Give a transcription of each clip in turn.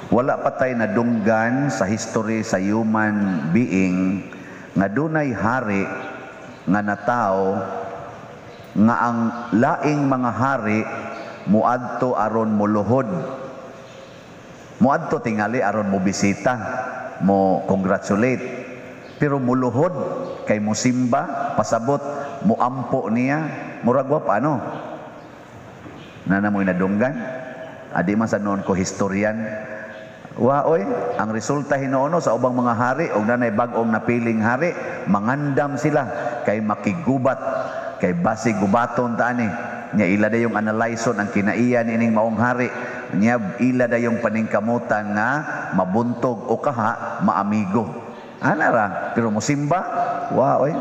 Wala pa tay nadunggan sa history sa human being nga dunay hari nga natawo nga ang laing mga hari muadto aron muluhod. Muadto tingali aron mo bisita, mo congratulate. Pero muluhod kay musimba, pasabot, muampo niya, murag wa pa ano. Nana mo'y nadunggan? Adi man sa noon ko historian. Wa oy, ang resulta hinoono sa ubang mga hari og nanay bag-ong napiling hari, mangandam sila kay makigubat, kay basi gubaton ta ani. Nya ila dayong analyson ang kinaiya niining maong hari. Nya ila dayong paningkamutan nga mabuntog o kaha maamigo. Ana ra, pero musimba, wa oy.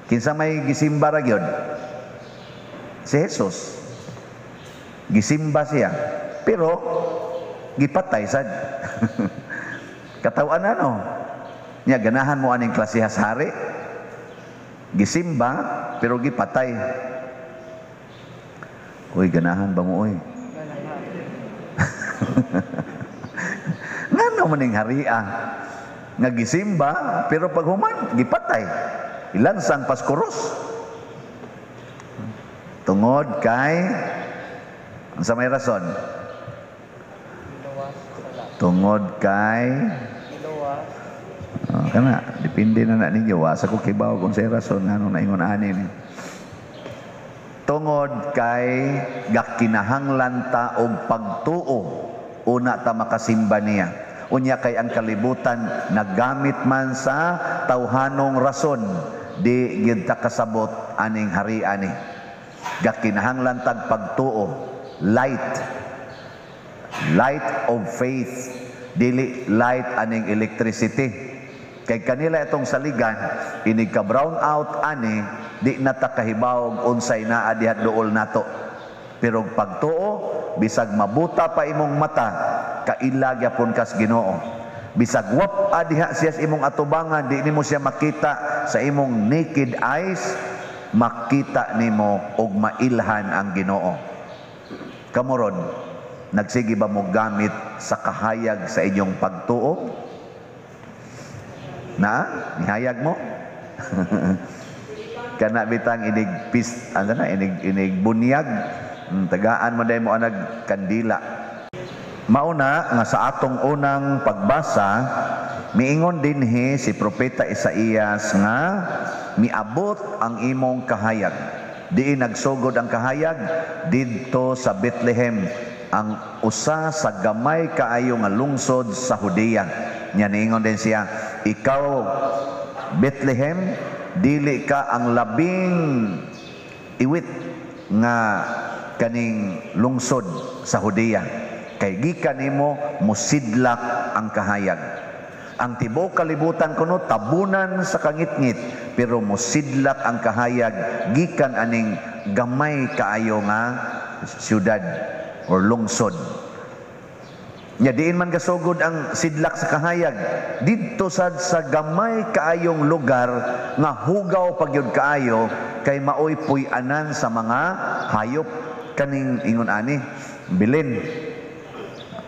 Kinsa may gisimba ra gyud? Si Jesus. Gisimba siya. Pero gipatay sad. Katawan ano? Nya ganahan mo aning klasehas hari. Gisimba pero gipatay. Uy, ganahan ba mo oy? Ngano man ning haria nga gisimba pero pag human gipatay. Ilansang paskuros. Tungod kay unsa may rason? Tungod kay oh, kana depende na na ninyo, wa sa ko kibaw kung say rason ngano naingon ani ni. Tungod kay gakinahanglan ta og pagtuo una ta makasimba niya. Unya kay ang kalibutan nagamit man sa tawhanong rason, di gyud ta kasabot aning hari ani. Gakinahanglan tag pagtuo, light, light of faith, dili light aning electricity. Kay kanila itong saligan, inig ka brown out ani, di na ta kahibawog unsay naa diha duol nato. Pero pagtuo, bisag mabuta pa imong mata, kaila gyapon kas Ginoo. Bisag wap diha siya sa imong atubangan, di nimo siya makita sa imong naked eyes, makita nimo og mailhan ang Ginoo. Kamoron, nagsige ba mo gamit sa kahayag sa inyong pagtuo? Na, nihayag mo? Kana bitang inig pis, ano na, inig, inig bunyag, tagaan mo dahil mo anag kandila. Mauna nga sa atong unang pagbasa, miingon dinhi si Propeta Isaías nga miabot ang imong kahayag. Diin nagsugod ang kahayag didto sa Bethlehem, ang usa sa gamay kaayo nga lungsod sa Judea. Nya niingon din siya, ikaw Bethlehem, dili ka ang labing iwit nga kaning lungsod sa Judea, kay gikan nimo mosidlak ang kahayag. Ang tibuok kalibutan kuno tabunan sa kangitngit, pero mosidlak ang kahayag gikan aning gamay kaayo nga syudad or lungsod. Nya diin man gasugod ang sidlak sa kahayag didto sad sa gamay kaayong lugar nga hugaw pagyud kaayo, kay maoy puy-anan sa mga hayop kaning ingon ani bilin.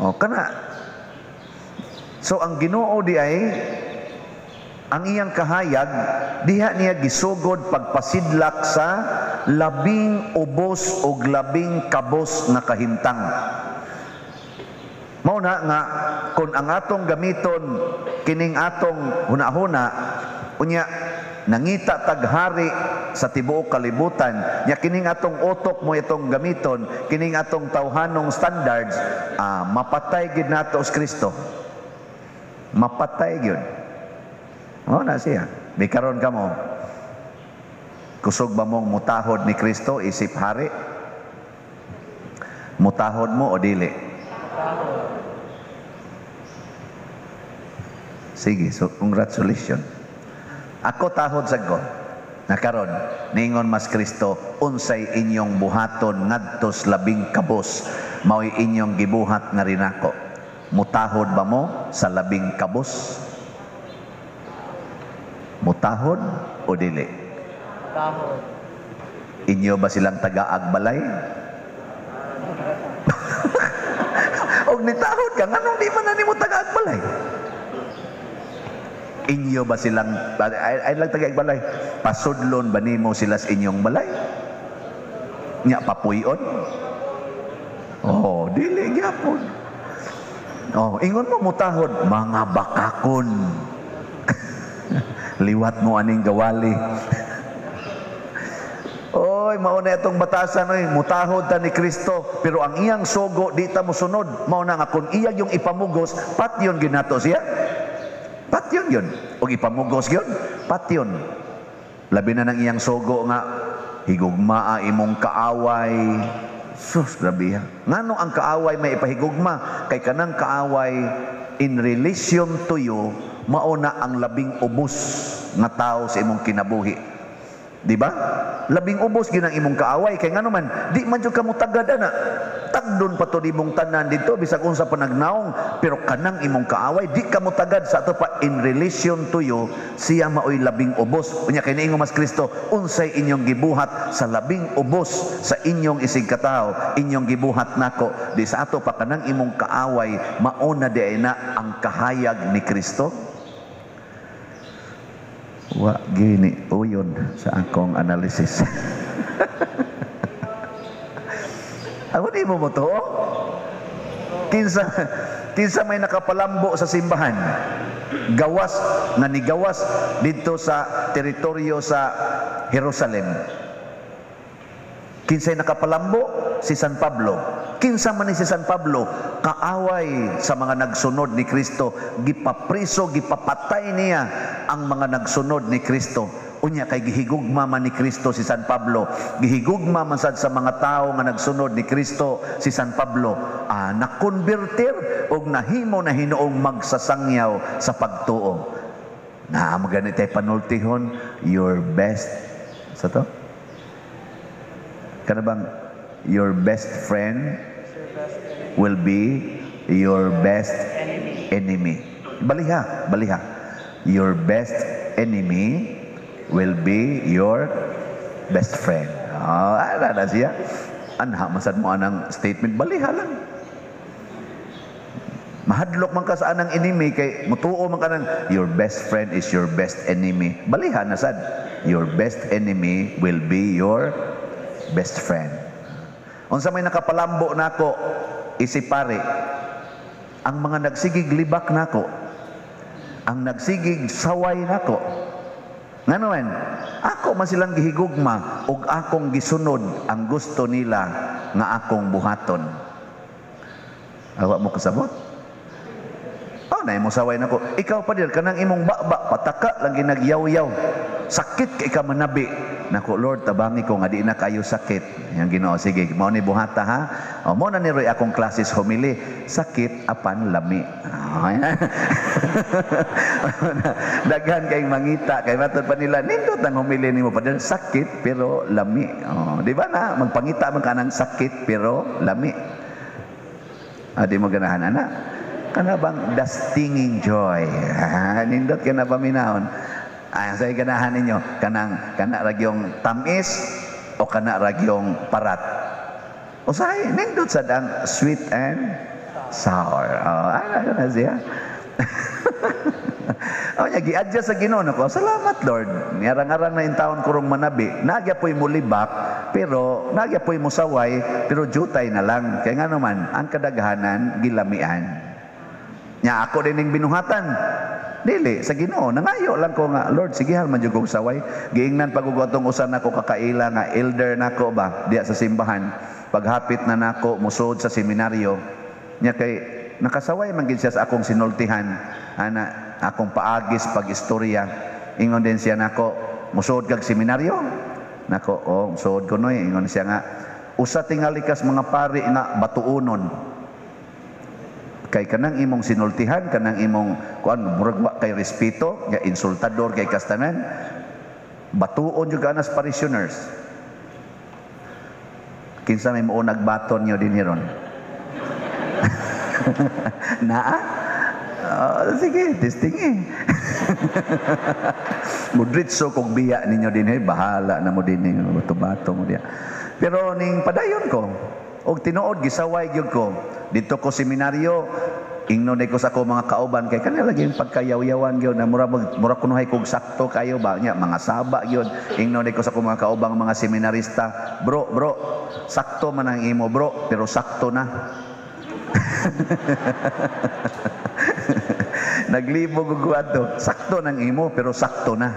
O kana. So ang Ginoo di ay ang iyang kahayag diha niya gisugod pagpasidlak sa labing ubos og labing kabos nga kahimtang. Mao na nga kun ang atong gamiton kining atong hunahuna, unya nangita taghari sa tibuok kalibutan, nya kining atong utok mo itong gamiton, kining atong tawhanong standards, mapatay gid nato si Kristo. Mapatay gyud. Mao na siya. Di karon kamo, kusog ba mong mutahod ni Kristo isip hari? Mutahod mo o dili? Sige, so congratulations. Ako tahod sa ko. Nakaron, ningon mas Kristo, unsay inyong buhaton ngadto sa labing kabos, mao'y inyong gibuhat nga rinako. Mutahod ba mo sa labing kabos? Mutahod o dili? Tahod. Inyo ba silang tagaag balay? Og Nitahod ka, nganong di man na nimo tagaag balay? Inyo ba silang, ay lang tagaag balay, pasudlon ba nimo sila sa inyong balay? Nya papuyon? Oh, dili gyapon. Oh, ingon mo mutahod, mga bakakon. Liwat mo aning gawali. Oy, mao na itong batasan oy, mutahod ta ni Kristo, pero ang iyang sugo di ta mosunod. Mao na nga kung iya yung ipamugos, patyon ginato siya. Patyon yun. Og ipamugos yun, patyon. Labi na ng iyang sugo nga higugmaa imong kaaway. Sus, grabe ha. Ngano ang kaaway may ipahigugma? Kay kanang kaaway in relation to you, mao na ang labing ubos nga tao sa imong kinabuhi. Di ba? Labing ubos gyud ang imong kaaway kay ngano man di man jud ka motagad ana. Tagdon pa to imong tanan dito bisag unsa pa nagnaong, pero kanang imong kaaway di ka motagad sa ato pa in relation to you, siya maoy labing ubos. Unya kay niingon mas Kristo, unsay inyong gibuhat sa labing ubos sa inyong isig katawo, inyong gibuhat nako. Di sa ato pa kanang imong kaaway mao na di na ang kahayag ni Kristo. Wa gini uyon sa akong analysis. Ako di mo mo to? Kinsa may nakapalambo sa simbahan? Gawas na nigawas dito sa teritoryo sa Jerusalem. Kinsay nakapalambo? Si San Pablo. Kinsa man ni si San Pablo? Kaaway sa mga nagsunod ni Kristo. Gipapriso, gipapatay niya ang mga nagsunod ni Kristo. Unya kay gihigugma man ni Kristo si San Pablo. Gihigugma man sad sa mga tao nga nagsunod ni Kristo si San Pablo. Nakonverter og nahimo na hinuong magsasangyaw sa pagtuo. Na maganit ay panultihon, your best sa to? Kana bang your best friend will be your best enemy. Baliha, baliha. Your best enemy will be your best friend. Oh, ala na siya. Anha, masad mo anang statement, baliha lang. Mahadlok man ka sa anang enemy kay mutuo man ka nang your best friend is your best enemy. Baliha na sad. Your best enemy will be your best friend. Unsa may nakapalambo nako isipare ang mga nagsigig libak nako, ang nagsigig saway nako. Ngano man, ako man silang gihigugma ug akong gisunod ang gusto nila nga akong buhaton. Awa mo kasabot? Oh, na imong saway nako. Ikaw pa dir kanang imong baba pataka lang ginagyaw-yaw. Sakit kay ka manabi. Nako Lord, tabangi ko nga di na kayo sakit. Yang Ginoo, sige, mao ni buhata ha. O mo na ni Roy akong classes homily, sakit apan lami. Oh, daghan kay mangita kay matud pa nila nindot ang homily nimo pa sakit pero lami. Oh, di ba na magpangita man ka ng sakit pero lami. Ah, di mo ganahan ana. Kana bang the stinging joy? Nindot ka na paminahon. Ay, sa ganahan ninyo, kanang kana ragyong tamis o kana ragyong parat. Usahay, nindot sad ang sweet and sour. Oh, ano na siya? Oh, nya gi-adjust sa Ginoo nako. Salamat Lord. Niarang-arang na intawon kurong manabi. Nagya po'y mulibak, pero nagya po'y musaway, pero jutay na lang. Kaya nga naman, ang kadaghanan gilamian. Nya ako din ning binuhatan. Dili sa Ginoo nangayo lang ko nga Lord sige man jud kog saway. Giingnan pag atong usa nako kakaila nga elder nako ba diya sa simbahan. Paghapit na nako musod sa seminaryo nya kay nakasaway man gid siya sa akong sinultihan ana akong paagis pag istorya. Ingon din siya nako musod kag seminaryo nako, oh musod ko noy. Ingon siya nga usa tingali kas mga pari nga batuonon. Kay kanang imong sinultihan, kanang imong kuan murag wa kay respeto, nga insultador kay kastanan, batuon jud ka anas parishioners. Kinsa may muo nagbaton nyo din hiron? Naa? Oh, sige, testing eh. Mudritso kog biya ninyo din eh, bahala na mo din ninyo, bato-bato mo diya. Pero ning padayon ko, Og tinuod gisaway gyud ko. Dito ko seminaryo, ingnon ko sa ako mga kauban kay kanila lagi yung pagkayaw-yawan gyud na mura mura kunuhay kog sakto kayo ba nya mga saba gyud. Ingnon ko sa ako mga kaubang mga seminarista, "Bro, bro, sakto man ang imo, bro, pero sakto na." Naglibog og adto, sakto nang imo pero sakto na.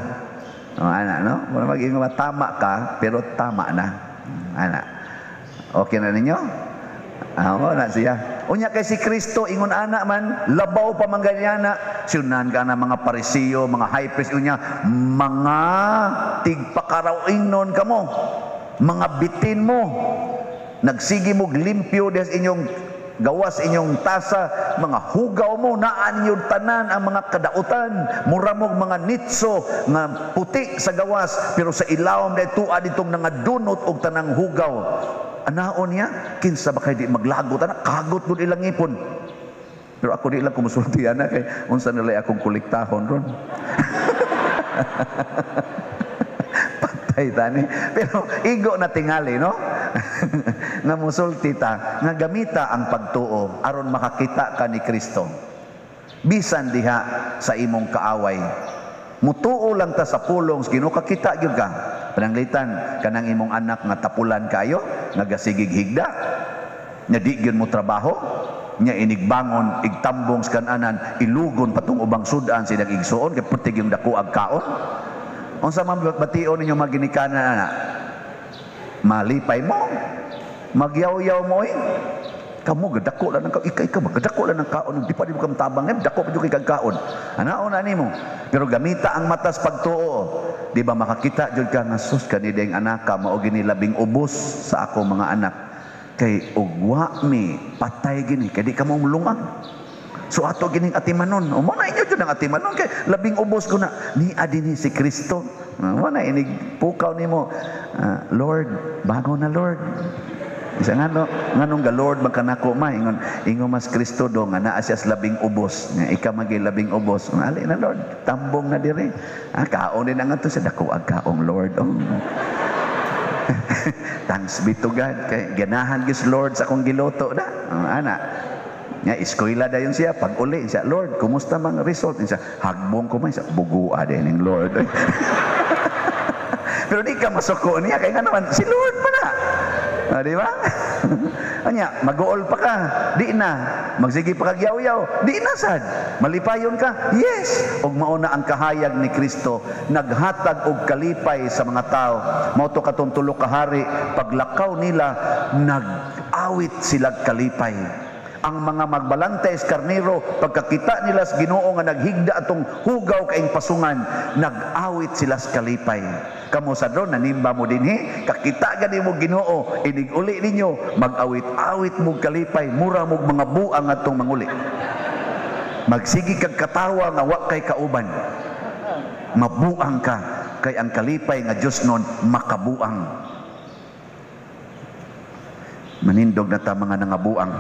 Oh, ana no? Mura mag-ingon tama ka pero tama na. Ana. Okay na ninyo? Ah, na siya. Unya kay si Kristo ingon ana man, labaw pa man ganyana. Sinunan ka na mga Parisiyo, mga high priest unya, mga tigpakaraw ingnon kamo. Mga bitin mo. Nagsige mo limpyo des inyong gawas inyong tasa, mga hugaw mo, naan yung tanan ang mga kadautan, mura mog mga nitso nga puti sa gawas, pero sa ilawom dahil tuwa ditong nangadunot og tanang hugaw. Anaon niya, kinsa ba kay di maglagot ana, kagot gud ilang ipon. Pero ako di lang kumusulti ana kay unsa nila akong kolektahon ron. Patay tani. Pero igo na tingali, no? Nga musulti ta, nga gamita ang pagtuo aron makakita ka ni Kristo. Bisan diha sa imong kaaway. Mutuo lang ta sa pulong sa Ginoo, kakita gyud ka. Pananglitan kanang imong anak nga tapulan kayo, nga gasigig higda, nya di gyud mo trabaho, nya inigbangon, igtambong sa kananan, ilugon patong ubang sudan sa ilang igsuon kay pertig yung dako ag kaon. Unsa man bation ninyo maginikanan ana? Malipay mo, magyaw-yaw mo eh. Kamo gadako lang ng kaon, ika gadako lang ng kaon, di pa di mo kam tabang, eh, dako pa jud kay kag kaon. Anaon na nimo. Pero gamita ang matas pagtuo. Di ba makakita jud ka nga sus kani ding anaka mao gini labing ubos sa ako mga anak. Kay ugwa mi patay gini kay di ka mo mulungag. So ato gining atimanon. O mo na inyo jud ang atimanon kay labing ubos ko na ni adini si Kristo. Mo na inig pukaw nimo. Lord, bago na Lord. Isa ngano nganong ga Lord man kanako ma ingon ingon mas Kristo do nga naa siya sa labing ubos nga ika magi labing ubos. Ali na Lord, tambong na dire. Ah, kaon din ang ato sa dako ag kaong Lord. Oh. Thanks be to God kay ganahan gyud Lord sa akong giluto na. Oh, ana. Nya eskwela dayon siya pag uli siya, "Lord, kumusta man result?" Siya, "Hagbong ko man." Siya, "Bugua din ning Lord." Pero di ka masuko niya kay nga naman si Lord pa na. Ah, di ba? Anya, mag-uol pa ka, di na. Magsige pa kag yaw-yaw, di na sad. Malipayon ka, yes. Og mao na ang kahayag ni Kristo, naghatag og kalipay sa mga tao. Mao to katong tulo ka hari, paglakaw nila, nag-awit sila kalipay. Ang mga magbalantay sa karnero, pagkakita nila sa Ginoo nga naghigda atong hugaw kaing pasungan, nag-awit sila sa kalipay. Kamo sa dron, nanimba mo dinhi, kakita gani mo Ginoo, inig-uli ninyo, mag-awit-awit mo kalipay, mura mo mga buang atong manguli. Magsigi kag katawa nga wa kay kauban. Mabuang ka, kay ang kalipay nga Dios nun makabuang. Manindog na ta mga nangabuang.